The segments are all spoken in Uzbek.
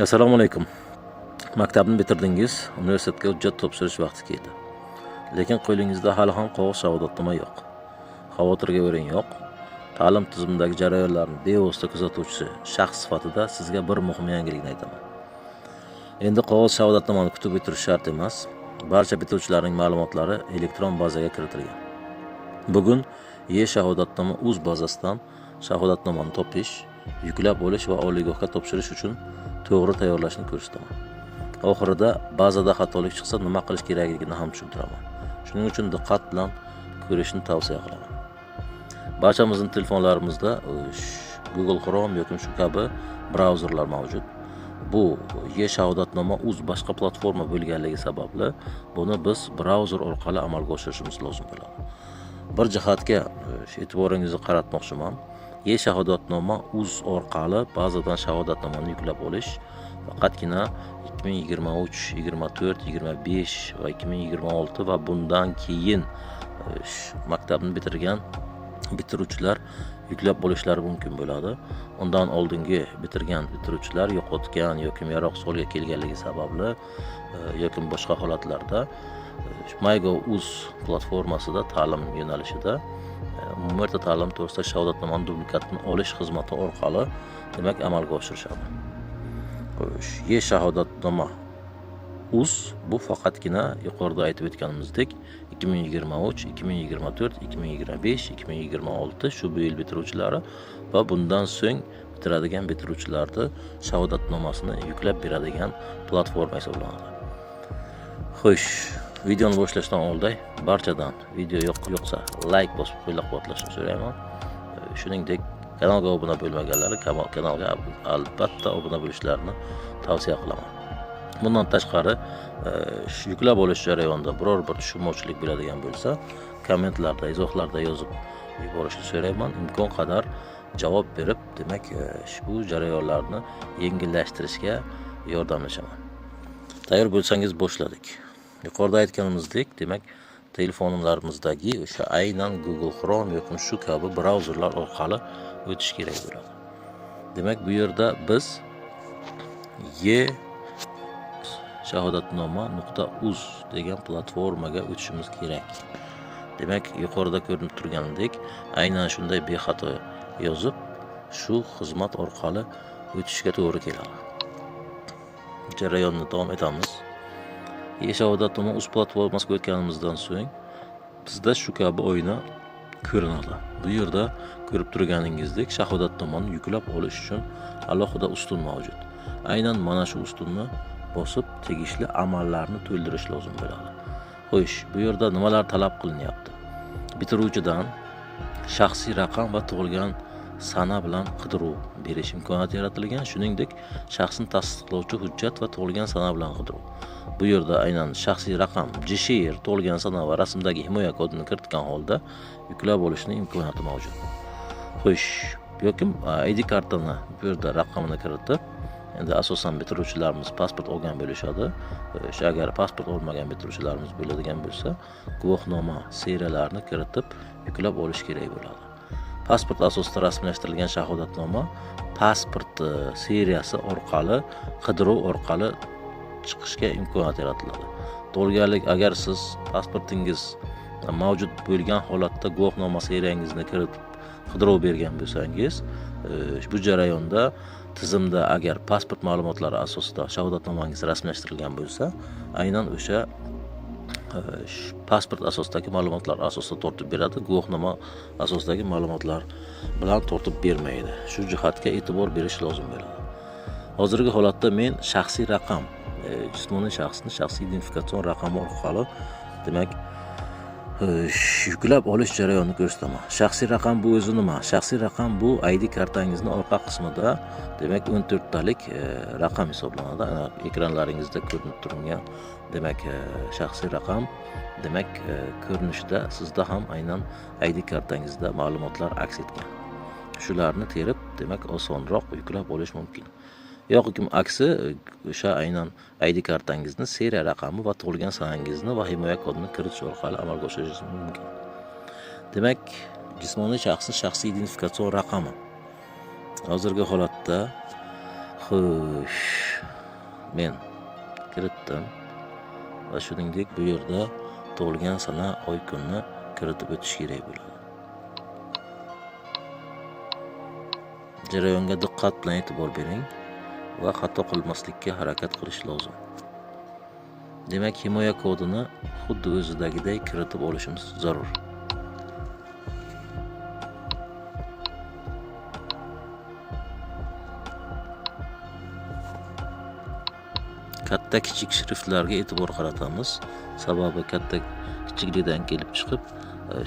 Assalomu alaykum. Maktabni bitirdingiz, universitetga hujjat topshirish vaqti keldi. Lekin qo'lingizda hali ham qog'oz shahodatnoma yo'q. Xavotirga o'rin yo'q. Ta'lim tizimidagi jarayonlarni bevosita kuzatuvchi shaxs sifatida sizga bir muhim yangilikni aytaman. Endi qog'oz shahodatnomani kutib o'tirish shart emas. Barcha bitiruvchilarning ma'lumotlari elektron bazaga kiritilgan. Bugun e-shahodatnoma uz bazasidan shahodatnomani topish, yuklab olish va oliygohga topshirish uchun to'g'ri tayyorlashni ko'rsataman. Oxirida bazada xatolik chiqsa nima qilish kerakligini ham tushuntiraman. Shuning uchun diqqat bilan ko'rishni tavsiya qilaman. Barchamizning telefonlarimizda Google Chrome yoki shu kabi brauzerlar mavjud. Bu e-shahodatnoma uz boshqa platforma bo'lganligi sababli buni biz brauzer orqali amalga oshirishimiz lozim bo'ladi. Bir jihatga e'tiboringizni qaratmoqchiman. E-shahodatnoma uz orqali bazadan shahodatnomani yuklab olish faqatgina 2023, 24, 25 va 2026 va bundan keyin maktabni bitirgan bitiruvchilar yuklab olishlari mumkin bo'ladi. Undan oldingi bitirgan bitiruvchilar yo'qotgan yoki yaroqsiz holga kelganligi sababli yoki boshqa holatlarda MyGov.uz platformasida ta'lim yo'nalishida umumiy o'rta ta'lim to'g'risida shahodatnomani dublikatini olish xizmati orqali, demak, amalga oshirishadi. Xo'sh, e-shahodatnoma uz bu faqatgina yuqorida aytib o'tganimizdek 2023, 2024, 2025, 2026 shu bu yil bitiruvchilari va bundan so'ng bitiradigan bitiruvchilarni shahodatnomasini yuklab beradigan platforma hisoblanadi. Xo'sh, videoni boshlashdan oldin barchadan video yoqsa like bosib qo'llab-quvvatlashni so'rayman. Shuningdek, kanalga obuna bo'lmaganlar kanalga albatta obuna bo'lishlarini tavsiya qilaman. Bundan tashqari, yuklab olish jarayonida biror bir tushunmovchilik bo'ladigan bo'lsa, kommentlarda, izohlarda yozib yuborishni so'rayman. Imkon qadar javob berib, demak, ushbu jarayonlarni yengillashtirishga yordamlashaman. Tayyor bo'lsangiz, boshladik. Yuqorida aytganimizdek, demak, telefonlarimizdagi o'sha aynan Google Chrome yoki shu kabi brauzerlar orqali o'tish kerak bo'ladi. Demak, bu yerda biz e shahodatnoma.uz degan platformaga o'tishimiz kerak. Demak, yuqorida ko'rinib turganidek, aynan shunday bexato yozib, shu xizmat orqali o'tishga to'g'ri keladi. Jarayonni davom etamiz. E-shahodatnoma uz platformasiga o'tganimizdan so'ng bizda shu kabi oyna ko'rinadi. Bu yerda ko'rib turganingizdek, shahodatnomani yuklab olish uchun alohida ustun mavjud. Aynan mana shu ustunni bosib, tegishli amallarni to'ldirish lozim bo'ladi. Xo'sh, bu yerda nimalar talab qilinyapti? Bitiruvchidan shaxsiy raqam va tug'ilgan sana bilan qidiruv berish imkoniyati yaratilgan. Shuningdek, shaxsni tasdiqlovchi hujjat va tug'ilgan sana bilan qidiruv. Bu yerda aynan shaxsiy raqam, JSHR, tug'ilgan sana va rasmdagi himoya kodini kiritgan holda yuklab olishning imkoniyati mavjud. Xo'sh, yoki ID kartani bu yerda raqamini kiritib, endi asosan bitiruvchilarimiz pasport olgan bo'lishadi. O'sha agar pasport olmagan bitiruvchilarimiz bo'ladigan bo'lsa, guvohnoma seriyalarini kiritib yuklab olish kerak bo'ladi. Pasport asosida rasmiylashtirilgan shahodatnoma pasport seriyasi orqali qidiruv orqali chiqishga imkoniyat yaratiladi. Tug'ilganlik, agar siz pasportingiz mavjud bo'lgan holatda guvohnoma seriyangizni kiritib qidiruv bergan bo'lsangiz, bu jarayonda tizimda agar pasport ma'lumotlari asosida shahodatnomangiz rasmiylashtirilgan bo'lsa, aynan o'sha pasport asosidagi ma'lumotlar asosida tortib beradi, guvohnoma asosidagi ma'lumotlar bilan tortib bermaydi. Shu jihatga e'tibor berish lozim bo'ladi. Hozirgi holatda men shaxsiy raqam, jismoniy shaxsni shaxsiy identifikatsion raqami orqali, demak, yuklab olish jarayonini ko'rsataman. Shaxsiy raqam bu o'zi nima? Shaxsiy raqam bu ID kartangizni orqa qismida, demak, 14 talik raqam hisoblanadi. Ana ekranlaringizda ko'rinib turgan, demak, shaxsiy raqam, demak, ko'rinishida sizda ham aynan ID kartangizda ma'lumotlar aks etgan. Shularni terib, demak, osonroq yuklab olish mumkin. Yoki aksi, o'sha aynan ID kartangizni seriya raqami va tug'ilgan sanangizni va himoya kodini kiritish orqali amalga oshirishingiz mumkin. Demak, jismoniy shaxsni shaxsiy identifikatsion raqami. Hozirgi holatda, xo'sh, Men kiritdim va shuningdek bu yerda tug'ilgan sana, oy, kunni kiritib o'tish kerak bo'ladi. Jarayonga diqqat bilan e'tibor bering va xato qilmaslikka harakat qilish lozim. Demak, himoya kodini xuddi o'zidagiday kiritib olishimiz zarur. Katta kichik shriftlarga e'tibor qaratamiz. Sababi katta kichikligidan kelib chiqib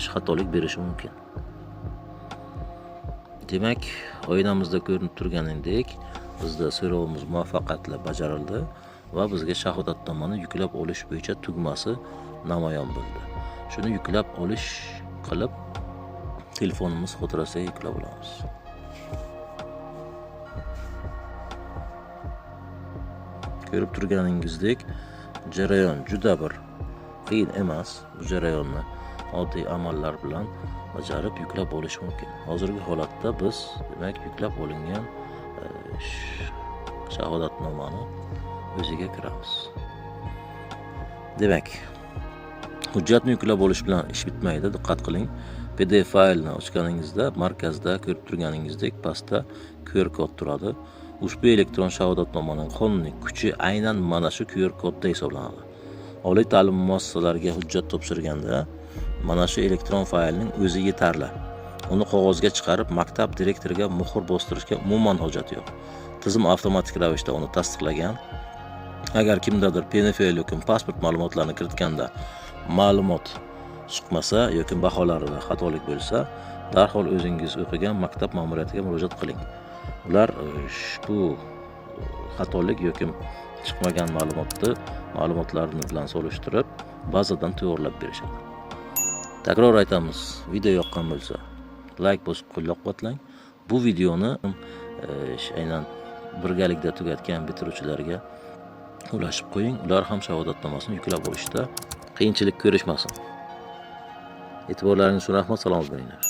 xatolik berishi mumkin. Demak, oynamizda ko'rinib turganidek, bizda so'rovimiz muvaffaqiyatli bajarildi va bizga shahodatnomani yuklab olish bo'yicha tugmasi namoyon bo'ldi. Shuni yuklab olish qilib telefonimiz xotirasiga yuklab olamiz. Ko'rib turganingizdek, jarayon juda bir qiyin emas. Bu jarayonni oddiy amallar bilan bajarib yuklab olish mumkin. Hozirgi holatda biz demak yuklab olingan shahodatnomani o'ziga kiramiz. Demak, hujjatni yuklab olish bilan ish bitmaydi, diqqat qiling. PDF faylni ochganingizda markazda ko'rib turganingizdek pastda QR kod turadi. Ushbu elektron shahodatnomaning qonuniy kuchi aynan mana shu QR kodda hisoblanadi. Oliy ta'lim muassasalariga hujjat topshirganda mana shu elektron faylning o'zi yetarli. Uni qog'ozga chiqarib maktab direktoriga muhr bostirishga umuman hojat yo'q. Tizim avtomatik ravishda uni tasdiqlagan. Agar kimdadir PNFL yoki pasport ma'lumotlarini kiritganda ma'lumot chiqmasa yoki baholarida xatolik bo'lsa, darhol o'zingiz o'qigan maktab ma'muriyatiga murojaat qiling. Ular ushbu xatolik yoki chiqmagan ma'lumotlarni bilan solishtirib, bazadan to'g'rilab berishadi. Takror aytamiz, video yoqqan bo'lsa, like bosib qo'llab-quvvatlang. Bu videoni aynan birgalikda tugatgan bitiruvchilarga ulashib qo'ying. Ular ham shahodatnomasini yuklab olishda qiyinchilik ko'rishmasin. E'tiborlaringiz uchun rahmat, salomat bo'linglar.